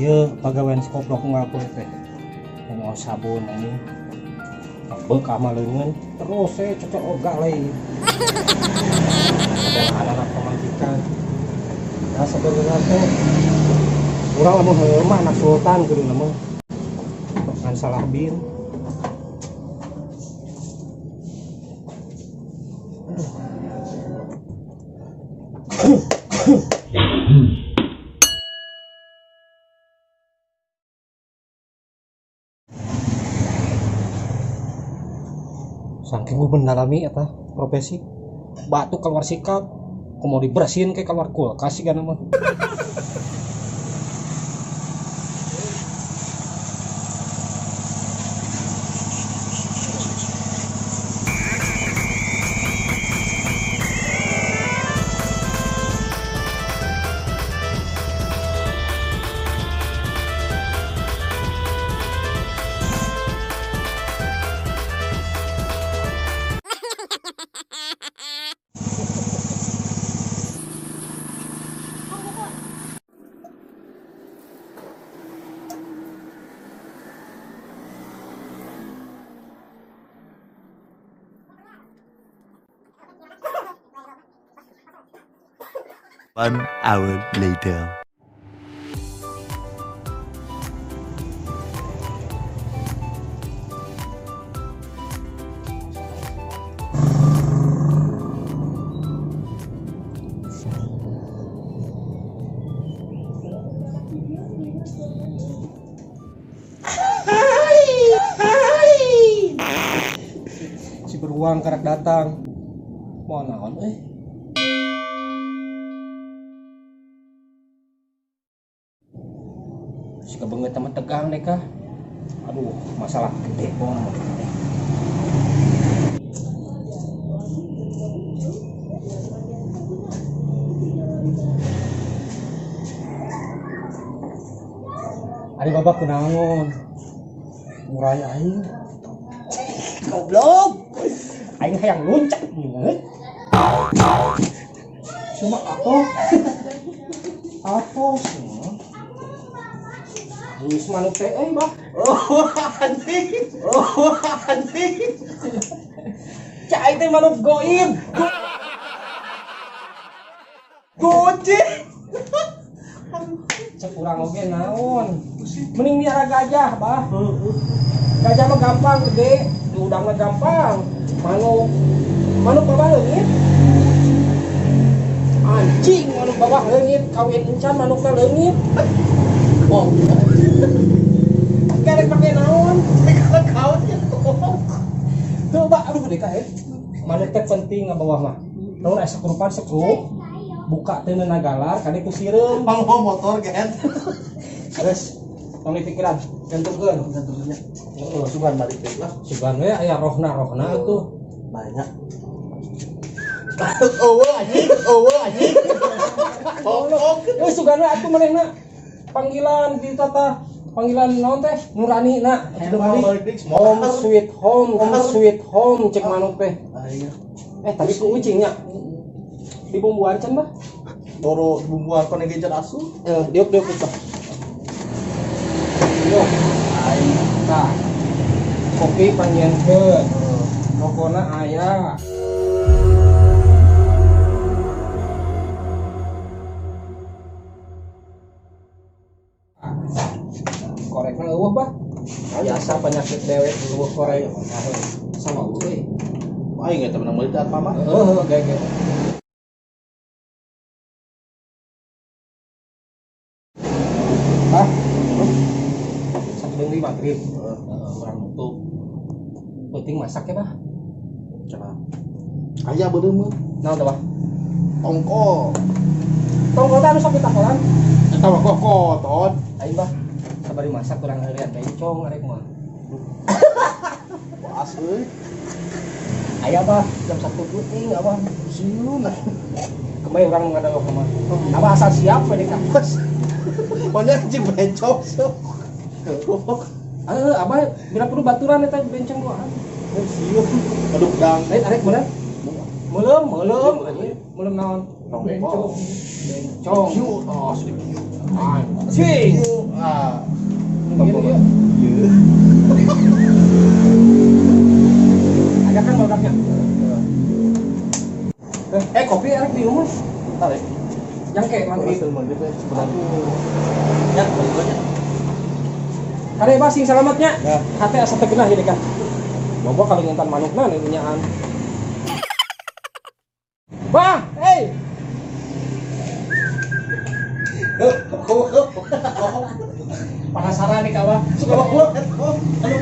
Ieu pagawean si koplok ngaku teh. Mau sabun anjing. Beukah mah leungeun terus we cocok ogah lain. Ada anak pamajikan. Nah sebenarnya teh urang lamun heueuh mah anak sultan kudu mah. Ngan salah bin. Saking gue mendalami eta profesi batu keluar sikap kumaha dibersihin ke keluar kulkas sih kan mah. One hour later. Si beruang karak datang. Mau naon euy? Si kebenget sama tegang deh kah. Aduh, masalah gede pokoknya mah. Ari bapak kunaon? Ngurai aing. Goblok. Aing hayang luncat nih. Cuma apa? Apa sih? Geus manuk teh euy, Bah. Oh, anjing. Oh, anjing. Cai teh manuk goib. Gojek. Cek urang oge naon. Mending miara gajah, Bah. Gajah mah gampang gede, diudang mah gampang. Manuk, manuk babah leungit. Anjing manuk babah leungit, kawin encan manukna leungit. Oh. Kerek pake naon? Kawin Tuh, Bah, aduh deka eh. Manuk teh penting ngabawah mah. Naon aya sekrupan sekrup. Buka teh nagalar kade ku sireum. Bang mau motor get. Terus tong dipikiran, gantungkeun. Gantungkeunnya. Heeh, sugan balik deui lah. Sugan we aya rohna-rohna atuh. Banyak. Eueuh anjing, eueuh anjing. Goblok. Euy sugan we atuh manehna. Panggilan di tata panggilan naon teh? Nurani na. Home sweet home, home sweet home cek manuk teh. Tadi ku ucingnya. Dibumbuan can, Bah? Boro bumbuan kone ge can asup. Diuk diuk itu. Diuk. Aing. Tah. Kopi panjenkeun. Rokona aya. Korekna eueuh, Bah. Biasa penyakit dewek eueuh korek. Sama eueuh. Aing eta menang meuli apa mah? Heeh, ge. Bah. Sakedeung deui magrib. Heeh, urang nutup. Penting masak ya, Bah. Cenah. Aya beureum mah. Naon teh, Bah? Tongkol. Tongkol teh anu sok ditakolan? Eta mah kokoton. Aing, Bah. Sabari masak kurang heurean bencong arek mah. Puas euy. Aya, Bah, jam 1 peuting abah. Sieun. Kembali urang ngadalok mah. Abah asal siap we deka. Pokoknya anjing bencong sok. Heeh, abah bila perlu baturan eta bencong doang. Sieun. Aduh dang. Lain arek meulem. Meuleum, meuleum anjing. Meuleum naon? Tongkol. Bencong. Kieu oh sudah kieu. Anjing. Ah. Iya, iya. Iya. Ada kan produknya? Eh, kopi enak di rumah. Bentar ya. Yang kayak maghrib. Maghrib ya, sebentar. Ya, balik aja. Kade basing selamatnya. Ya. Hate asa teu geunah ieu kan. Bobo kalau nyentan manukna nyaan. Bah, hey. Penasaran nih kawan. Suka banget. Aduh,